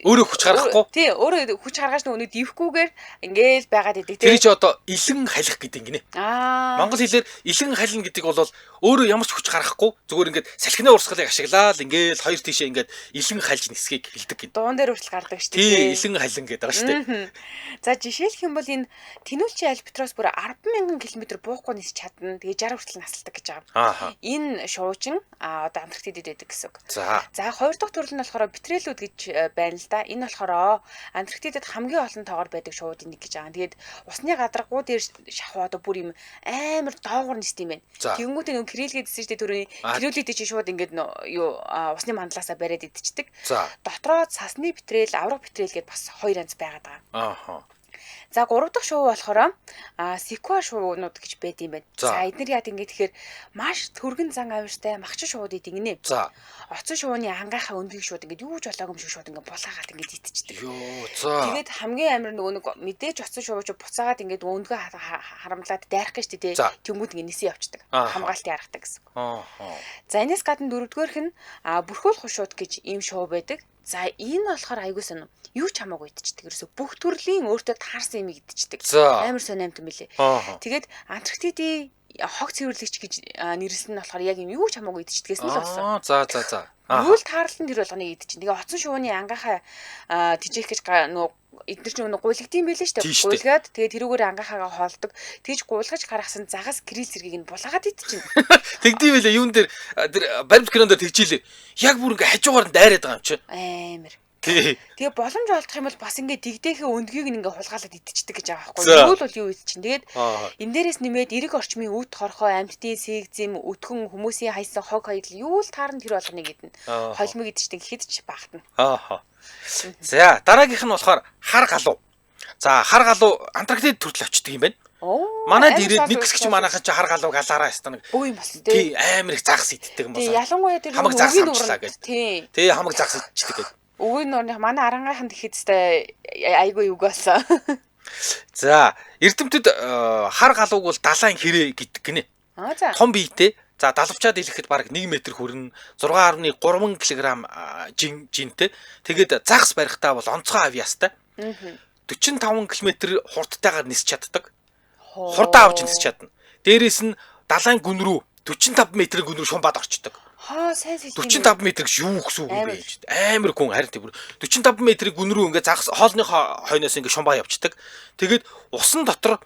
өөрөө хүч гаргахгүй. Тий, өөрөө хүч гаргаж нөгөө дэвхгүйгээр ингээл байгаад идэг тий. Тэр чи одоо илэн халих гэдэг гинэ. Аа. Монгол хэлээр илэн халина гэдэг бол өөрөө ямар ч хүч гаргахгүй зүгээр ингээд салхины урсгалыг ашиглаад ингээл хоёр тийшээ ингээд илэн хальж нисхийг хэлдэг гин. Дуун дээр хүртэл гардаг шүү дээ. Тий, илэн халин гэдэг байгаа шүү дээ. За жишээлх юм бол энэ тэнүүлчийн альбатрос бүр 10,000 км буухгүй нисч чадна. Тэгээ 60 хүртэл насалдаг гэж байгаа. Энэ шуучин одоо Антарктидад байдаг гэсэн үг. За хоёр дахь төрөл нь болохоор битрэлүүд гэж байна л да. Энэ болохоор Антарктидад хамгийн олон тоогоор байдаг шуудын нэг гэж байгаа. Тэгээд усны гадаргуу дээр шахуу одоо бүр юм амар доогуур нист юм байна. Тэгэнгүүтээ нөгөө кирилл гэдсэн шүү дээ түрүүний кириллүүдээ чи шууд ингээд юу усны мандлаасаа бариад идчихдэг. Дотроо цасны битрэл, авраг битрэл гэдээ бас хоёр янз байгаад байгаа. Ааха. За гурав дахь шувуу болохоор секуа шувуунууд гэж байд юм байна. За эдгээр яад ингэ тэгэхээр маш түргэн зан авиртай махчин шувууд идэг гинэ. За оцсон шувууны ангайхаа өндгийг шууд ингээд юу ч болоогүй юм шиг шууд ингээд булаагаад ингээд итчихдэг. Йоо за. Тэгээд хамгийн амар нөгөө нэг мэдээж оцсон шувуу чи буцаагаад ингээд өндгөө харамлаад дайрах гэж тий. Тэнгүүд ингээд нисэн явцдаг. Хамгаалтын аргатай гэсэн. Аа. За энэс гадна дөрөвдүгээрх нь бүрхүүл хушууд гэж ийм шувуу байдаг. За энэ болохоор айгуу сонь юу ч хамаагүй идчихдэг. Ерөөсө бүх төрлийн өөртөө таарсан юм идчихдэг. Амар сонь амт юм билээ. Тэгээд Антарктидын хог цэвэрлэгч гэж нэрлсэн нь болохоор яг юм юу ч хамаагүй идчихдгээс нь л болсон. За за за. Юу л таарлан тэр болгоныг идчихин. Тэгээ оцсон шувууны ангахаа тижээх гэж нөгөө эдгээр чинь нөгөө гуйлагдсан байлээ шүү дээ. Гуйлгаад тэгээ тэрүүгээр ангахаагаа хоолдог. Тэгж гуйлгаж гаргасан загас гэрэл зэргийг нь булаагаад идчихэв. Тэгдэм байлээ. Юун дээр тэр баримт кинон дээр тэгжийлээ. Яг бүр ингээ хажуугаар нь дайраад байгаа юм чи. Амар. Тий. Тэгээ боломж олдох юм бол бас ингээ дэгдээхээ өндгийг нь ингээ хулгайлаад идчихдэг гэж байгаа байхгүй юу? Юу л бол юу идчин. Тэгээд энэ дээрээс нэмээд эрэг орчмын үт хорхоо, амьтдын сэгзэм, өтгөн, хүмүүсийн хайсан хог хаягдл юу л таарна тэр болгоныг идэнэ. Холимог идчихдэг гэхэд ч багтана. Аа. За дараагийнх нь болохоор хар галуу. За хар галуу Антарктид төрөл очдөг юм байна. Манайд ирээд нэг хэсэг чи манайхан чи хар галуу галаараа ястаа нэг бөө юм болсон тий. Тий, амар их загас иддэг юм болсон. Ялангуяа тэр хамаг загас амчлаа гэж. Тий. Тий, хамаг загас идчихдэг гэж. Өвгийн нуурных манай арангайхан тэгэхэд өстэй айгүй юг болсон. За, эрдэмтэд хар галууг бол далайн хэрэг гэдэг гинэ. Аа за. Том биетэй. За далавчаад илэхэд бараг 1 м хүрнэ, 6.3 кг жинтэй. Тэгээд загас барихтаа бол онцгой авьяастай. 45 км хурдтайгаар нисч чаддаг. Хурдан авч нисч чадна. Дээрээс нь далайн гүн рүү 45 м-ийн гүн рүү шумбаад орчдөг. Хаа сайн сэлт. 45 м гэж юу гэсэн үг юм бэ гэж. Амар гүн харин тийм 45 м-ийн гүн рүү ингээ загас хоолны хойноос ингээ шумбаа явцдаг. Тэгээд усан дотор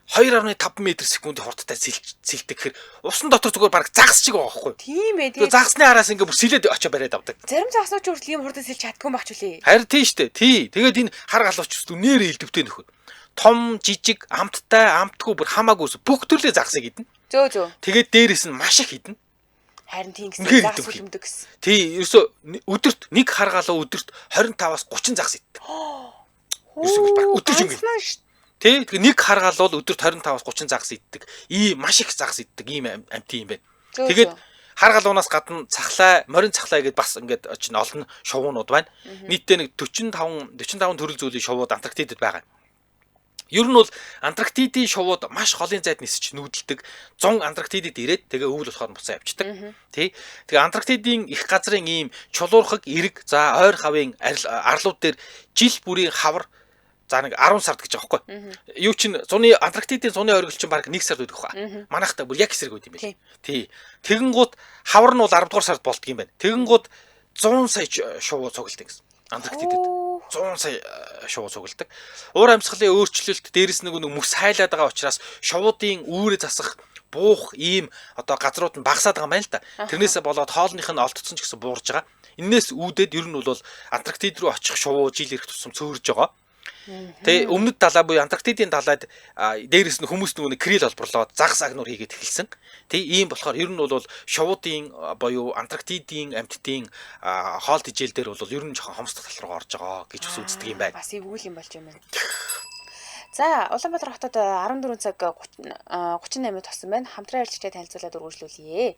2.5 м секундын хурдтай сэлдэг гэхээр усан дотор зүгээр бараг загас шиг байгаа байхгүй юу? Тийм ээ. Тэгээд загасны араас ингээ бүр сэлээд очиж бариад авдаг. Зарим загснууд ч хүртэл ийм хурдан сэлж чаддгүй байх ч үлээ. Харин тийм штэ. Тий. Тэгээд энэ хар галууч нэр элдвтэй нөхөр. Том, жижиг, амттай, амтгүй бүр хамаагүй бүх төрлийн загасыг идэнэ. Зөө зөө. Тэгээд дээрээс нь маш их идэнэ. Харин тийм гэсэн загас үлэмдэг гэсэн. Тий, ерөөсөө өдөрт нэг хар галуу өдөрт 25-аас 30 загас иддэг. Ерөөсөө баг өдөр жингээ. Тий, тэгээ нэг хар гал бол өдөрт 25-аас 30 загас иддэг. Ийм маш их загас иддэг ийм амьтан юм байна. Тэгээд хар галуунаас гадна цахлаа, морин цахлаа гэдээ бас ингээд чинь олон шувуунууд байна. Нийтдээ нэг 45 төрөл зүйлийн шувууд Антарктидад байгаа. Ер нь бол Антарктидын шувууд маш холын зайд нисэж нүүдэлдэг. 100 Антарктидад ирээд тэгээ өвөл болохоор буцаа явчихдаг. Тий. Тэгээ Антарктидын их газрын ийм чулуурхаг, эрэг, за ойр хавийн арлууд дээр жил бүрийн хавар за нэг 10 сард гэж байгаа байхгүй. Юу чин зуны Антарктидын зуны оргил чинь баг 1 сард өгөх ба. Манайхтай бүр яг эсрэг байд юм байна. Тий. Тэгэнгүүт хавар нь бол 10 дугаар сард болдго юм байна. Тэгэнгүүт 100 сая шувуу цугладаг гэсэн. Антарктидад 100 сая шувуу цугладаг. Уур амьсгалын өөрчлөлт дээрэс нэг мөс хайлаад байгаа учраас шувуудын үүрээ засах буух ийм одоо газрууд нь багасаад байгаа юм байна л да. Тэрнээсээ болоод хоолных нь олдсон ч гэсэн буурж байгаа. Энээс үүдээд ер нь бол Антарктид руу очих шувуу жил ирэх тусам цөөрж байгаа. Тэ өмнөд далай буюу Антарктидын далайд дээрэс нь хүмүүс нөгөө крил олборлоод загас агнуур хийгээд эхэлсэн. Тэ ийм болохоор ер нь бол шувуудын буюу Антарктидын амьтдын хоол тижээл дээр бол ер нь жоохон хомсдох тал руу орж байгаа гэж бас үздэг юм байна. Бас эвгүй юм болж юм байна. За, Улаанбаатар хотод 14 цаг 38 тосон байна. Хамтран ажиллагчдыг танилцуулаад үргэлжлүүлье.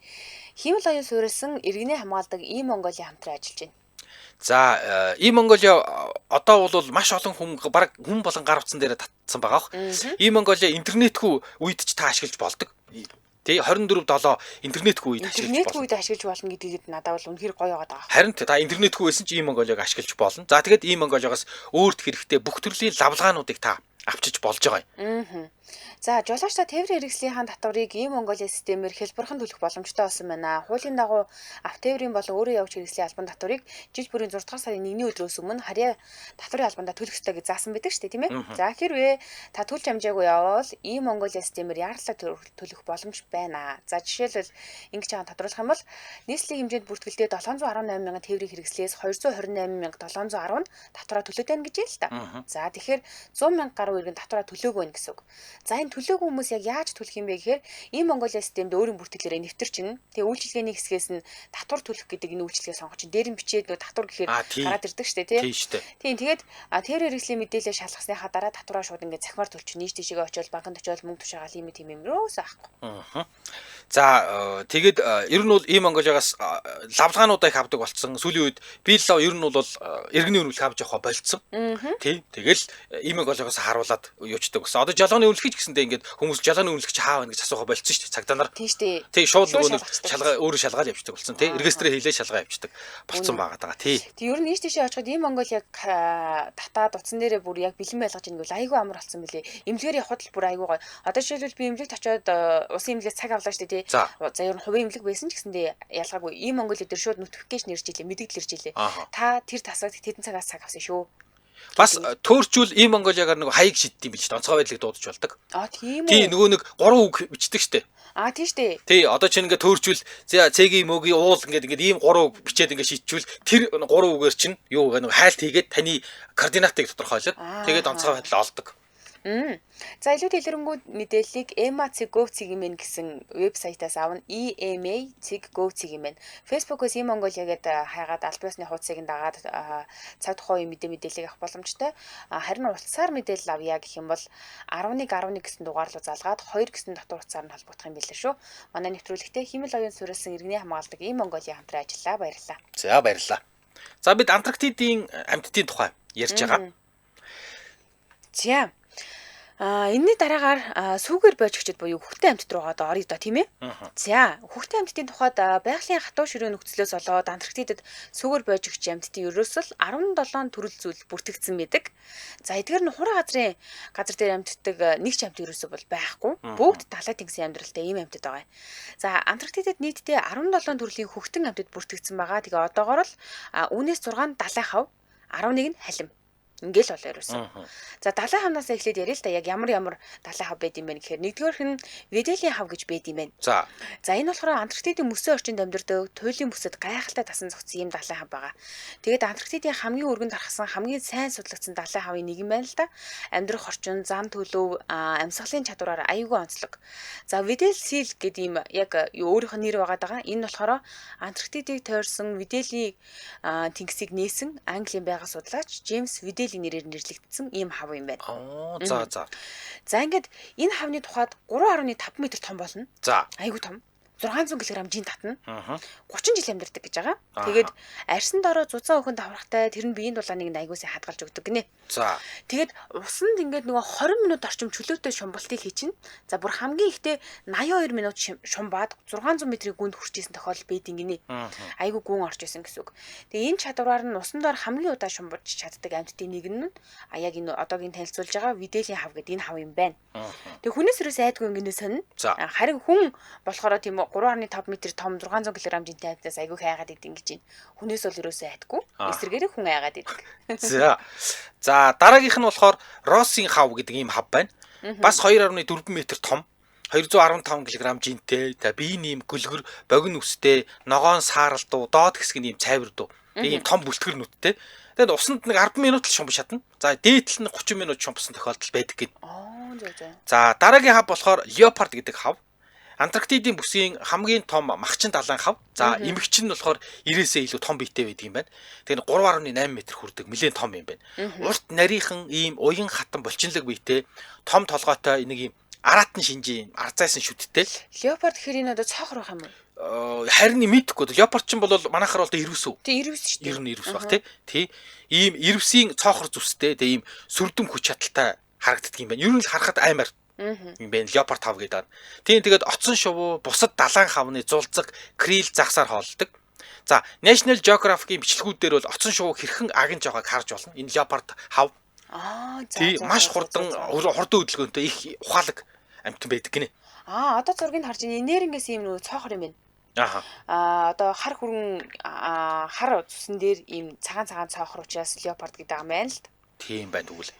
Хиймэл оюун суурилсан иргэнээ хамгаалдаг ийм Монголын хамтран ажиллаж байна. За, ийм Монголиа одоо бол маш олон хүн баг хүн болон гар утсан дээр татсан байгаа бох. Ийм Монголиа интернетгүй үед ч та ашиглаж болдог. Тий 24/7 интернетгүй үед ашиглаж болно. Интернетгүй үед ашиглаж болно гэдгийг надад бол үнэхээр гоё байгаа даа. Харин та интернетгүй байсан ч ийм Монголиаг ашиглаж болно. За тэгээд ийм Монголиогоос өөрт хэрэгтэй бүх төрлийн лавлгаануудыг та авчиж болж байгаа юм. За, жолооч та тээврийн хэрэгслийн татварыг ийм Монголиа системээр хялбархан төлөх боломжтой болсон байна. Хуулийн дагуу автотээврийн болон өөрөө явж хэрэгслийн албан татварыг жил бүрийн 6 дугаар сарын 1-ний өдрөөс өмнө харьяа татварын албандаа төлөх ёстой гэж заасан байдаг шүү дээ, тийм ээ. За, хэрвээ та төлж амжаагүй явбал ийм Монголиа системээр яаралтай төлөх боломж байна. За, жишээлбэл ингэж байгаа тодруулах юм бол нийслэлийн хэмжээнд бүртгэлдээ 718 мянган тээврийн хэрэгслээс 228 710 татвараа төлөөд байна гэж юм л та. За, тэгэхээр 100 мянга гаруй иргэн татвараа төлөөгүй байна гэсэн үг. За, энэ төлөөгүй хүмүүс яг яаж төлөх юм бэ гэхээр ийм Монголиа системд өөрийн бүртгэлээрээ нэвтэрчин. Тэгээ үйлчилгээний хэсгээс нь татвар төлөх гэдэг энэ үйлчилгээ сонгож чинь дээр нь бичээд нөө татвар гэхээр гараад ирдэг штэ тий. Тийм, тэгээд тэр хэрэгслийн мэдээлэл шалгасныхаа дараа татвараа шууд ингээд захимаар төлчих. Нийш тийшээгээ очиод банкнд очиод мөнгө тушаагаал ийм тийм юм рөөс аахгүй. За, тэгээд ер нь бол ийм Монголиагаас лавлгаануудаа их авдаг болсон. Сүүлийн үед биеллав ер нь бол иргэний үнэмлэх авч явах болцсон. Тий. Тэгэл ийм Монголиагаас харуулад юучдаг гэсэн. Одоо жолооны үнэмлэх гэсэндээ ингээд хүмүүс жолооны үнэмлэх чи хаа байна гэж асуухаа болцсон шүү дээ. Цагдаа нар. Тийм шүү дээ. Тий, шууд нөгөө нэг шалгаа өөрөө шалгаал явчихдаг болсон тий. Регистрээ хийлээ шалгаа явчихдаг болцсон байгаа даа. Тий. Тэг ер нь ийш тийшээ очиход ийм Монгол яг татаад утсан дээрээ бүр яг бэлэн байлгаж ийн гэвэл айгүй амар болсон мөлий. Эмнэлгээр явхад л бүр айгүй гоё. Одоо жишээлбэл би эмнэлэгт очиод усын эмнэлгээс цаг авлаа шүү дээ тий. За ер нь хувийн эмнэлэг байсан ч гэсэндээ ялгаагүй. Ийм Монгол дээр шууд notification ирж илээ, мэдээлэл ирж илээ. Та тэр тасаг тэдэн цагаас цаг авсан шүү. Бас төөрчүүл ийм Монголиагаар нэг хаяг шиддэг юм биш үү? Онцгой байдлыг дуудаж болдог. А тийм үү. Тий, нөгөө нэг 3 үг бичдэг штэ. А тийм штэ. Тий, одоо чинь ингээ төөрчүүл цэгийн мөгийн уул ингээд ингээд ийм 3 үг бичээд ингээ шийдчихвэл тэр 3 үгээр чинь юу гэх нэг хайлт хийгээд таны координатыг тодорхойлоод тэгээд онцгой байдал олдог. За, илүү дэлгэрэнгүй мэдээллийг ema.gov.cg гэсэн вебсайтаас авна. ema.gov.cg. Facebook-оос ийм Монголиа гэдээ хайгаад аль биесны хуудсыг нь дагаад цаг тухайн үеийн мэдээллийг авах боломжтой. Харин утсаар мэдээлэл авъя гэх юм бол 11 11 гэсэн дугаар руу залгаад 2 гэсэн дотор утсаар нь холбогдох юм билээ шүү. Манай нэвтрүүлэгтээ хиймэл оюун суурилсан иргэний хамгаалдаг ийм Монголиа хамтран ажиллаа. Баярлалаа. За, баярлалаа. За, бид Антарктидын амьтдын тухай ярьж байгаа. За. Энэний дараагаар сүүгээр бойжигчд буюу хөхтөн амьтад руугаа одоо оръё доо, тийм ээ. За, хөхтөн амьтдын тухайд байгалийн хатуу ширээ нөхцлөөс болоод Антарктидад сүүгээр бойжигч амьтдын ерөөсөл 17 төрөл зүйл бүртгэгдсэн байдаг. За, эдгээр нь хураа газрын газар дээр амьддаг нэг ч амьтад ерөөсөө бол байхгүй. Бүгд далай тэнгисийн амьдралтай ийм амьтад байгаа. За, Антарктидад нийтдээ 17 төрлийн хөхтөн амьтад бүртгэгдсэн байгаа. Тэгээ одоогоор л үүнээс 6 нь далай хав, 11 нь халим. Ингээл болоо ерөөсөн. За далайн хавнаас эхлээд яриа л да, яг ямар ямар далайн хав байд юм бэ гэхээр нэгдүгээрх нь Веделийн хав гэж байд юм байна. За. За энэ болохоор Антарктидын мөсөн орчинд амьдардаг, туйлын бүсэд гайхалтай тасан зогцсон ийм далайн хав байгаа. Тэгээд Антарктидын хамгийн өргөн тархсан, хамгийн сайн судлагдсан далайн хавын нэг юм байна л да. Амьдрах орчин, зам төлөв, амьсгалын чадвараар аюулгүй онцлог. За Ведел сил гэдэг ийм яг өөрийнх нь нэр байгаа даа. Энэ болохоор Антарктидыг тойрсон Веделийн тэнгисийг нээсэн Английн байгаль судлаач Джеймс Ведел нэрээр нэрлэгдсэн ийм хав юм байна. За за. За ингээд энэ хавны тухайд 3.5 м том болно. За. Айгүй том. 600 кг жин татна. 30 жил амьдардаг гэж байгаа. Тэгээд арьсан доороо зузаан өхөн даврахтай, тэр нь биеийн дулааныг айгүй сайн хадгалж өгдөг гинэ. За. Тэгээд усанд ингээд нөгөө 20 минут орчим чөлөөтэй шумбалтыг хийчин. За бүр хамгийн ихдээ 82 минут шумбаад 600 метрийн гүнд хүрчээсэн тохиолдол байдیں гинэ. Айгүй гүн орж исэн гэсэн үг. Тэгээ энэ чадвараар нь усан доор хамгийн удаа шумбаж чаддаг амьтдын нэг нь яг энэ одоогийн танилцуулж байгаа Веделийн хав гэдэг энэ хав юм байна. Тэгээ хүнээс ерөөс айдгүй ингэнэ сонь. Харин хүн болохоор тийм 3.5 м том 600 кг жинтэй амьтнаас айгүй хайгаад идэв гэж байна. Хүнээс бол ерөөсөө айдгүй. Эсрэгээрээ хүн айгаад идэг. За. За дараагийнх нь болохоор Россын хав гэдэг ийм хав байна. Бас 2.4 м том, 215 кг жинтэй, та биеийн ийм гөлгөр богино үстэй, ногоон сааралдуу, доод хэсэг нь ийм цайвардуу. Ийм том бүлтгэр нүдтэй. Тэгээд усанд нэг 10 минут л шумб шатна. За дээдл нь 30 минут шумбсан тохиолдол байдаг гэд. За дараагийн хав болохоор леопард гэдэг хав. Антарктидын бүсийн хамгийн том махчин далайн хав. За эмэгчин нь болохоор 90-ээс илүү том биетэй байдаг юм байна. Тэгэхээр 3.8 м хүрдэг нэлээд том юм байна. Урт нарийнхан ийм уян хатан булчинлаг биетэй, том толгойтой нэг ийм араатан шинжийн арзайсан шүдтэй. Леопард гэхээр энэ одоо цоохор байх юм уу? Харин мэдэхгүй. Леопард ч бол манайхаар бол 99 үү? Тий 99 шүү дээ. 99 баг тий. Тий. Ийм 99-ийн цоохор зүстэй, тэгээ ийм сүрдэм хүч чадалтай харагддаг юм байна. Ер нь л харахад аймаар юм байна. Леопард хав гэдэг. Тийм тэгээд оцсон шувуу, бусад далайн хавны зулцэг, крил загсаар хооллодог. За National Geographic-ийн бичлэгүүд дээр бол оцсон шувуу хэрхэн агнж байгааг харж болно. Энэ леопард хав. Аа за. Тийм маш хурдан хөдөлгөөнтэй их ухаалаг амьтан байдаг гинэ. Аа одоо зургийг харж байна. Нэрнгээс ийм нөө цоохор юм байна. Аха. Аа одоо хар хүрэн хар цусан дээр ийм цагаан цагаан цоохор учраас леопард гэдэг юм байна л. Тийм байна тэгвэл.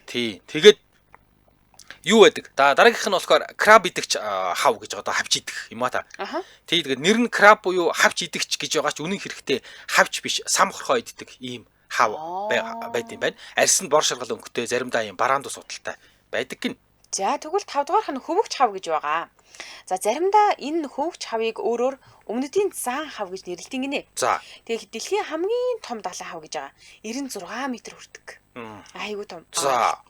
Тийм. Тэгээд юу байдаг? Дараагийнх нь болохоор краб идэгч хав гэж одоо хавч идэх юм а та. Тий тэгээд нэр нь краб буюу хавч идэгч гэж байгаа ч үнэн хэрэгтээ хавч биш, сам хорхоо иддэг ийм хав байд юм байна. Арьс нь бор шаргал өнгөтэй, заримдаа ийм бараан тус уталтай байдаг гин. За тэгвэл 5 дугаарх нь хөвөгч хав гэж байгаа. За заримдаа энэ хөвөгч хавыг өөрөөр өмнөдийн заан хав гэж нэрлэдэг гинэ. За. Тэгээд дэлхийн хамгийн том далайн хав гэж байгаа. 96 м хүрдэг. Айгүй том.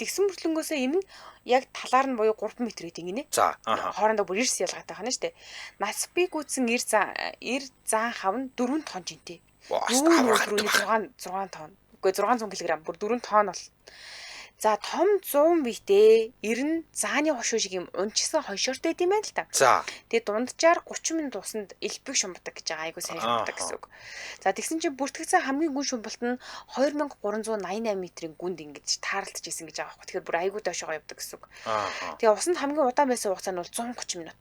Тэгсэн мөртлөнгөөсөө юм нь яг талаар нь буюу 3 м гэдэг гинэ. За. Хоорондоо бүр эрс ялгаатай байна шүү дээ. Нас би гүйтсэн 90 заан хав нь 4 тонн жинтэй. 6 тонн. Үгүй 600 кг бүр 4 тонн бол. За том 100 биетэй 90 зааны хошуу шиг юм унчсан хоншоортой юм байна л та. За. Тэгээ дунджаар 30 минут усанд элбэг шумбдаг гэж байгаа. Айгуу сайн шумбдаг гэсэн үг. За тэгсэн чинь бүртгэгдсэн хамгийн гүн шумбалт нь 2388 метрийн гүнд ингэж таарлаж исэн гэж байгаа байхгүй. Тэгэхээр бүр айгуу доошоо явдаг гэсэн үг. Тэгээ усанд хамгийн удаан байсан хугацаа нь бол 130 минут.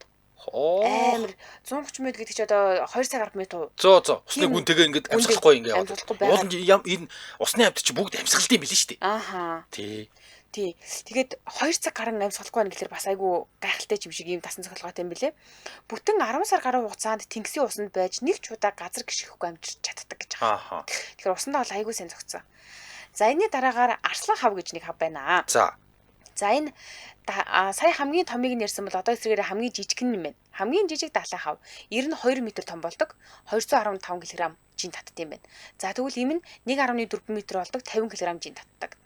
Амар 130 минут гэдэг чи одоо 2 цаг 10 минут уу? Зөө. Усны гүнтэйгээ ингээд амьсгалахгүй ингээд яваад. Уул нь энэ усны амьт чи бүгд амьсгалд юм билээ шүү дээ. Ааха. Тий. Тий. Тэгээд 2 цаг гарan амьсгалахгүй байна гэхэлэр бас айгүй гайхалтай юм шиг ийм тасан цохилгоотой юм билээ. Бүтэн 10 сар гаруй хугацаанд тэнгисийн усанд байж нэг ч удаа газар гიშгэхгүй амьдарч чаддаг гэж байгаа. Ааха. Тэгэхээр усандаа бол айгүй сайн зогцсон. За энэний дараагаар арслан хав гэж нэг хав байна. За. За энэ сая хамгийн томыг нэрсэн бол одоо эсрэгээр хамгийн жижиг нь юм байна. Хамгийн жижиг далайн хав 92 м том болдог, 215 кг жин татд юм байна. За тэгвэл ийм нь 1.4 м болдог, 50 кг жин татдаг.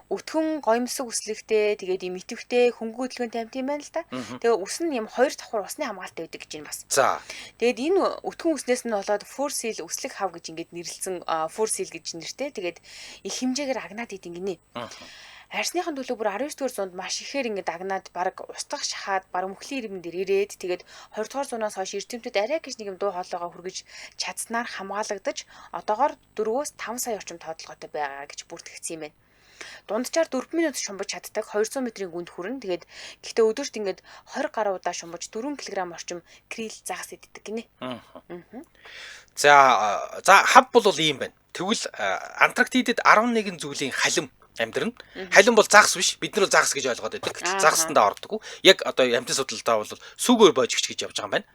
Өтгөн гоёмсог үслэгтэй, тэгээд ийм идэвхтэй хөнгөн хөдөлгөөнтэй амьт юм байна л да. Тэгээ үс нь ийм 2 давхар усны хамгаалалтай байдаг гэж юм бас. За. Тэгээд энэ өтгөн үснээс нь болоод fur seal үслэг хав гэж ингээд нэрлэлсэн, fur seal гэж нэртэй. Тэгээд их хэмжээгээр агнаад идэв гинэ. Арьсныхан төлөө бүр 19 дугаар зуунд маш ихээр ингээд агнаад бараг устгах шахаад бараг мөхлийн иргэн дээр ирээд тэгээд 20 дугаар зуунаас хойш эрдэмтэд арай гэж нэг юм дуу хоолойгоо хүргэж чадсанаар хамгаалагдаж одоогоор 4-5 сая орчим тоодолгоотой байгаа гэж бүртгэгдсэн юм байна. Дунджаар 4 минут шумбаж чаддаг, 200 метрийн гүнд хүрнэ. Тэгээд гэхдээ өдөрт ингээд 20 гаруй удаа шумбаж 4 кг орчим крил загас иддэг гинэ. За хав бол ийм байна. Тэгвэл Антарктидад 11 зүйлийн халим Амьдрна. Халим бол загас биш. Бид нар бол загас гэж ойлгоод байдаг. Загасандаа ордоггүй. Яг одоо амьтан судалдаа бол сүгээр боожигч гэж явж байгаа юм байна.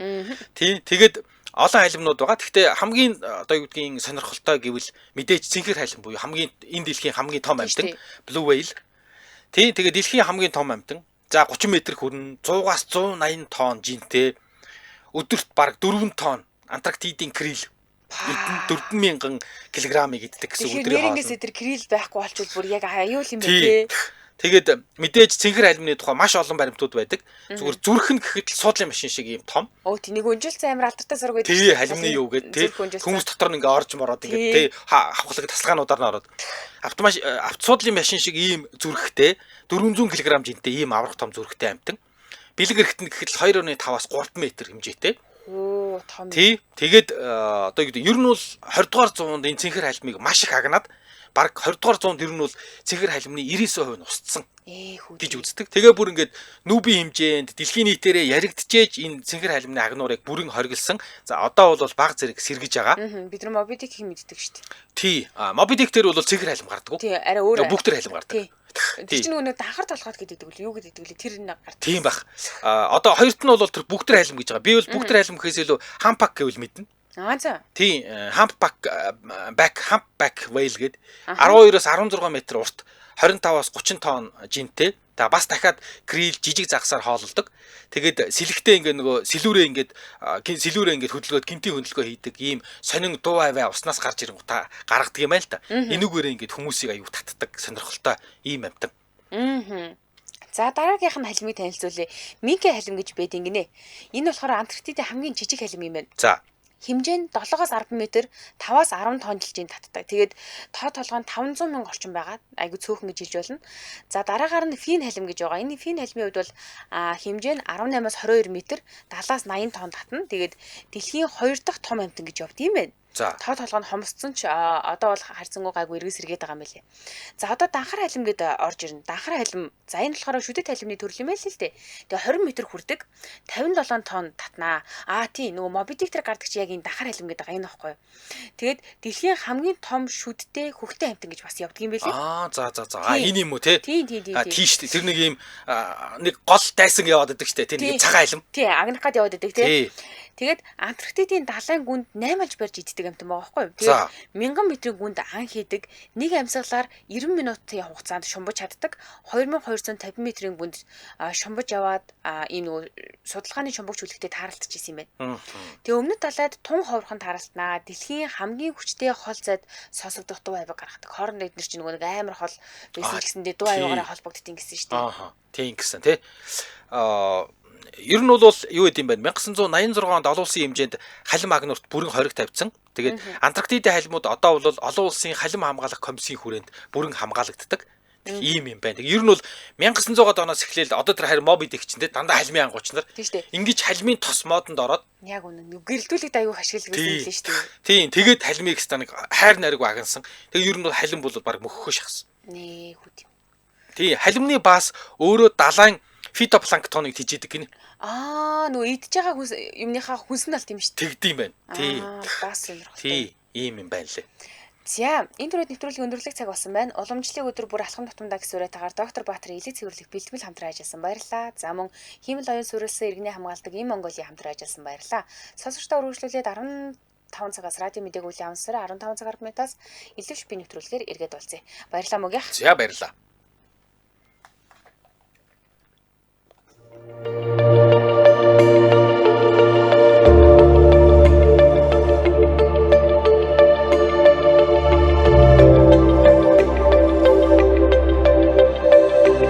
Тий. Тэгээд олон халимнууд байгаа. Гэхдээ хамгийн одоо юу гэдгийг сонирхолтой гэвэл мэдээж цэнхэр халим буюу хамгийн энэ дэлхийн хамгийн том амьтан Blue Whale. Тий. Тэгээд дэлхийн хамгийн том амьтан. За 30 м хүрнэ, 100-аас 180 тонн жинтэй. Өдөрт бараг 4 тонн Антарктидын крил 4000 кг-ыг иддэг гэсэн өдрийн хоол. Нэрнгээс тэр крил байхгүй болчвол бүр яг аюул юм байна тий. Тэгээд мэдээж цэнхэр халимны тухай маш олон баримтууд байдаг. Зүгээр зүрх нь гэхэд л суудлын машин шиг юм том. Өө тий, нэг өнжилсэн амар алдартай зураг байдаг. Тий, халимны юу гэдэг тий. Хүмүүс дотор нь ингээ орж мороод ингээ тий хавхлаг тасалгаануудаар нь ороод автомаш авто суудлын машин шиг ийм зүрхтэй 400 кг жинтэй ийм аврах том зүрхтэй амьтан. Бэлэг эрэхтэн гэхэд л 2.5-аас 3 м хэмжээтэй. Оо том. Тий. Тэгээд одоо юу гэдэг ер нь бол 20 дугаар зуунд энэ цэнхэр халимыг маш их агнаад бараг 20 дугаар зуунд ер нь бол цэнхэр халимны 99% нь устсан гэж үздэг. Тэгээ бүр ингээд нүүбийн хэмжээнд дэлхийн нийтээрээ яригдчихээж энэ цэнхэр халимны агнуурыг бүрэн хоригдсан. За одоо бол баг зэрэг сэргэж байгаа. Бид нар Moby Dick-ийг мэддэг шүү дээ. Тий. Moby Dick дээр бол цэнхэр халим гардаг. Тий, арай өөр. Бүгд төр халим гардаг. Тэр чинь нөгөө данхар толгойд гэдэг үл юу гэдэг вэ? Тэр нэг гардаг. Тийм байх. Одоо хоёрт нь бол тэр бүгд төр халим гэж байгаа. Би бол бүгд төр халим гэхээс илүү humpback гэвэл мэднэ. Аа за. Тий, humpback back humpback whale гээд 12-оос 16 м урт 25-аас 30 тонн жинтэй. За бас дахиад крил жижиг загасаар хоололдог. Тэгээд сэлэгтэй ингээ нөгөө сэлүүрээ ингээд сэлүүрээ ингээд хөдөлгөөд гинтийн хөдөлгөөн хийдэг ийм сонин дуу аваа уснаас гарч ирэнгуутаа гаргадаг юм байна л та. Энүүгээрээ ингээд хүмүүсийг аюу татдаг сонирхолтой ийм амьтан. За дараагийнх нь халимыг танилцуулъя. Минкэ халим гэж байдаг гинэ. Энэ болохоор Антарктидын хамгийн жижиг халим юм байна. За. Хэмжээ нь 7-оос 10 м, 5-аас 10 тонн жилжин татдаг. Тэгээд тоо толгой нь 500 мянга орчим байгаа. Айгу цөөхөн гэж хэлж болно. За дараагаар нь фин халим гэж байгаа. Энэ фин халимын хувьд бол хэмжээ нь 18-аас 22 м, 70-аас 80 тонн татна. Тэгээд дэлхийн 2 дахь том амьтан гэж явд юм байна. Тоо толгой нь хомсдсон ч одоо бол харьцангуй гайгүй эргэн сэргээд байгаа юм байлээ. За одоо данхар халим гээд орж ирнэ. Данхар халим за энэ болохоор шүдэт халимны төрөл юм байл л дээ. Тэгээ 20 м хүрдэг 57 тонн татнаа. Аа тий нөгөө Moby Dick тэр гардаг чи яг энэ данхар халим гэдэг байгаа энэ байхгүй юу. Тэгээд дэлхийн хамгийн том шүдтэй хөхтэй амьтан гэж бас явдаг юм байлээ. Аа за за за. А энэ юм уу те? Тий тий тий. А тий шүү дээ. Тэр нэг юм нэг гол дайсан яваад байдаг шүү дээ. Тэр нэг цагаан халим. Тий агнах гад яваад байдаг те. Тэгээд Антарктидын далайн гүнд 8 алж барьж иддэг амьтан байгаа байхгүй юу? Тэгээд 1000 метрийн гүнд ан хийдэг, нэг амьсгалаар 90 минутын хугацаанд шумбаж чаддаг, 2250 метрийн гүнд шумбаж яваад ийм нөгөө судалгааны шумбагч хүлэгтэй тааралдаж исэн юм байна. Тэгээ өмнөд далайд тун ховорхон тааралтнаа. Дэлхийн хамгийн хүчтэй хол зайд сонсогдох дуу авиг гаргадаг. Хоорондоо эднэр чинь нөгөө нэг амар хол байсан ч гэсэндээ дуу авигараа холбогддیں гэсэн шүү дээ. Аа, тийм гэсэн тий. Ер нь бол юу гэдэм бэ? 1986 онд олон улсын хэмжээнд халим агнуурт бүрэн хориг тавьсан. Тэгээд Антарктидын халимууд одоо бол олон улсын халим хамгаалах комиссийн хүрээнд бүрэн хамгаалагддаг. Ийм юм байна. Ер нь бол 1900-аад оноос эхлээл одоо тэр харин Moby Dick чинь те дандаа халимын ангууч нар. Ингэж халимын тос модонд ороод яг үнэн. Гэрэлтүүлэгт аюу ашигладаг байсан юм лээ шүү дээ. Тийм. Тэгээд халимыг ста нэг хайр найраг агнсан. Тэгээд ер нь бол халим бол баг мөхөхөө шахсан. Нээ хүт юм. Тийм. Халимны баас өөрөө далайн фитопланктоныг тижээдэг гинэ. Аа нөгөө идж байгаа хүнс юмныхаа хүнс нь алт юм шүү дээ. Тэгдэм байх. Тий. Бас сонирхолтой. Тий, ийм юм байна лээ. За, энэ түрүүд нэвтрүүлгийн өндөрлөх цаг болсон байна. Уламжлалын өдөр бүр алхам тутамдаа гэсэн уриатаагаар доктор Баатар элэг цэвэрлэх бэлтгэл хамтран ажилласан баярлалаа. За мөн хиймэл оюун сүрэлсэн иргэний хамгаалдаг ийм Монголын хамтран ажилласан баярлалаа. Сонсогчдоо үргэлжлүүлээд 15 цагаас радио мэдээг үлийн амсараа 15 цаг 10 минутаас илүү шипийн нэвтрүүлгээр эргээд уулзъя. Баярлалаа мөгийнх. За баярлалаа.